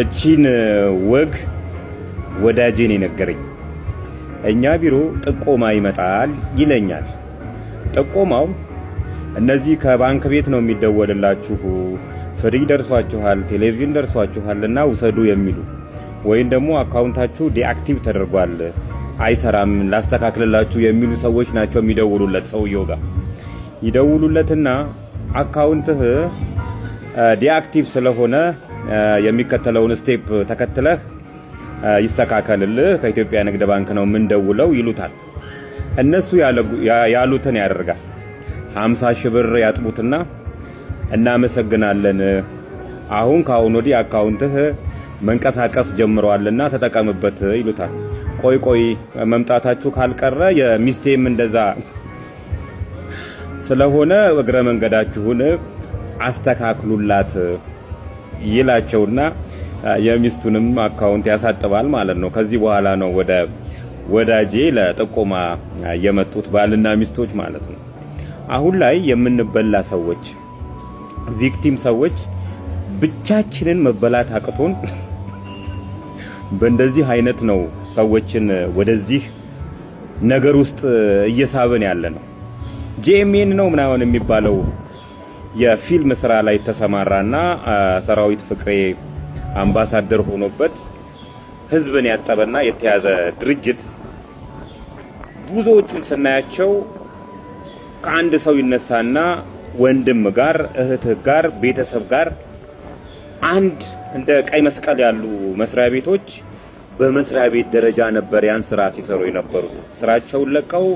እቺን ወግ ወዳጄን የነገረኝ፣ እኛ ቢሮ ጥቆማ ይመጣል ይለኛል። ጥቆማው እነዚህ ከባንክ ቤት ነው የሚደወልላችሁ፣ ፍሪጅ ደርሷችኋል፣ ቴሌቪዥን ደርሷችኋል እና ውሰዱ የሚሉ ወይም ደግሞ account ኣችሁ deactive ተደርጓል፣ አይሰራም፣ ላስተካክልላችሁ የሚሉ ሰዎች ናቸው የሚደውሉለት። ሰውየው ጋር ይደውሉለትና account ህ deactive ስለሆነ የሚከተለውን step ተከትለህ ይስተካከልልህ፣ ከኢትዮጵያ ንግድ ባንክ ነው የምንደውለው ይሉታል። እነሱ ያሉትን ያደርጋል። 50 ሺህ ብር ያጥቡትና እናመሰግናለን፣ አሁን ከአሁን ወዲህ account ህ መንቀሳቀስ ጀምሯልና ተጠቀምበት ይሉታል። ቆይ ቆይ፣ መምጣታችሁ ካልቀረ የሚስቴም እንደዛ ስለሆነ እግረ መንገዳችሁን አስተካክሉላት ይላቸውና የሚስቱንም account ያሳጥባል ማለት ነው። ከዚህ በኋላ ነው ወደ ወዳጄ ለጥቆማ የመጡት ባልና ሚስቶች ማለት ነው። አሁን ላይ የምንበላ ሰዎች፣ victim ሰዎች ብቻችንን መበላት አቅቶን በእንደዚህ አይነት ነው ሰዎችን ወደዚህ ነገር ውስጥ እየሳብን ያለ ነው። ጂኤምኤን ነው ምናምን የሚባለው የፊልም ስራ ላይ ተሰማራና ሰራዊት ፍቅሬ አምባሳደር ሆኖበት ህዝብን ያጠበና የተያዘ ድርጅት፣ ብዙዎቹን ስናያቸው ከአንድ ሰው ይነሳና ወንድም ጋር፣ እህትህ ጋር፣ ቤተሰብ ጋር፣ አንድ እንደ ቀይ መስቀል ያሉ መስሪያ ቤቶች በመስሪያ ቤት ደረጃ ነበር ያን ስራ ሲሰሩ የነበሩት። ስራቸውን ለቀው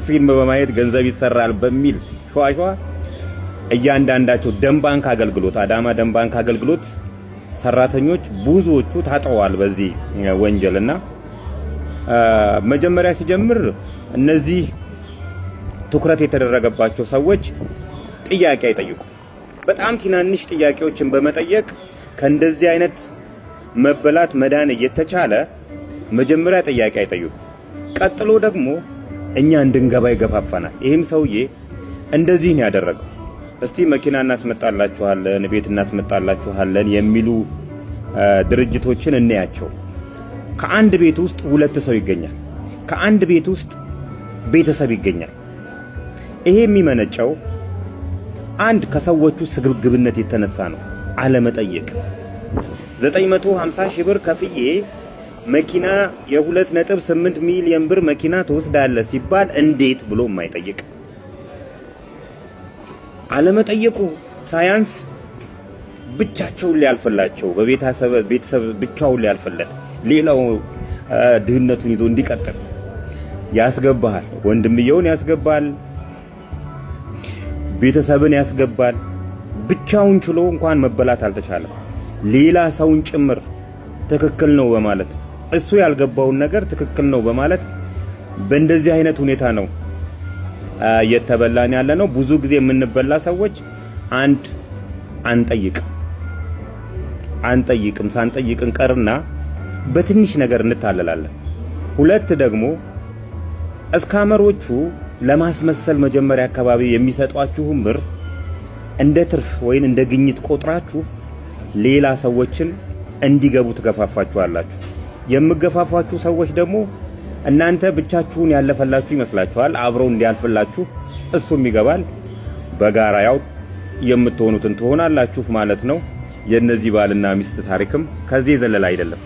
ፊልም በማየት ገንዘብ ይሰራል በሚል ሿሿ እያንዳንዳቸው ደም ባንክ አገልግሎት፣ አዳማ ደም ባንክ አገልግሎት ሰራተኞች ብዙዎቹ ታጥረዋል በዚህ ወንጀል። እና መጀመሪያ ሲጀምር እነዚህ ትኩረት የተደረገባቸው ሰዎች ጥያቄ አይጠይቁ። በጣም ትናንሽ ጥያቄዎችን በመጠየቅ ከእንደዚህ አይነት መበላት መዳን እየተቻለ መጀመሪያ ጥያቄ አይጠይቁ። ቀጥሎ ደግሞ እኛ እንድንገባ ይገፋፋናል። ይህም ሰውዬ እንደዚህ ነው ያደረገው። እስቲ መኪና እናስመጣላችኋለን፣ ቤት እናስመጣላችኋለን የሚሉ ድርጅቶችን እንያቸው። ከአንድ ቤት ውስጥ ሁለት ሰው ይገኛል። ከአንድ ቤት ውስጥ ቤተሰብ ይገኛል። ይሄ የሚመነጨው አንድ ከሰዎቹ ስግብግብነት የተነሳ ነው፣ አለመጠየቅ። 950 ሺህ ብር ከፍዬ መኪና፣ የ2.8 ሚሊዮን ብር መኪና ትወስዳለህ ሲባል እንዴት ብሎ የማይጠይቅ፣ አለመጠየቁ ሳያንስ ብቻቸውን ሊያልፍላቸው፣ በቤተሰብ ቤተሰብ ብቻውን ሊያልፍለት ሌላው ድህነቱን ይዞ እንዲቀጥል ያስገባሃል። ወንድምየውን ያስገባል፣ ቤተሰብን ያስገባል። ብቻውን ችሎ እንኳን መበላት አልተቻለም። ሌላ ሰውን ጭምር ትክክል ነው በማለት፣ እሱ ያልገባውን ነገር ትክክል ነው በማለት በእንደዚህ አይነት ሁኔታ ነው እየተበላን ያለ ነው። ብዙ ጊዜ የምንበላ ሰዎች አንድ አንጠይቅም አንጠይቅም፣ ሳንጠይቅ እንቀርና በትንሽ ነገር እንታለላለን። ሁለት ደግሞ scammer ኦቹ ለማስመሰል መጀመሪያ አካባቢ የሚሰጧችሁን ብር እንደ ትርፍ ወይም እንደ ግኝት ቆጥራችሁ ሌላ ሰዎችን እንዲገቡ ትገፋፋችኋላችሁ። የምገፋፋችሁ ሰዎች ደግሞ እናንተ ብቻችሁን ያለፈላችሁ ይመስላችኋል። አብረው እንዲያልፍላችሁ እሱም ይገባል። በጋራ ያው የምትሆኑትን ትሆናላችሁ ማለት ነው። የእነዚህ ባልና ሚስት ታሪክም ከዚህ የዘለለ አይደለም።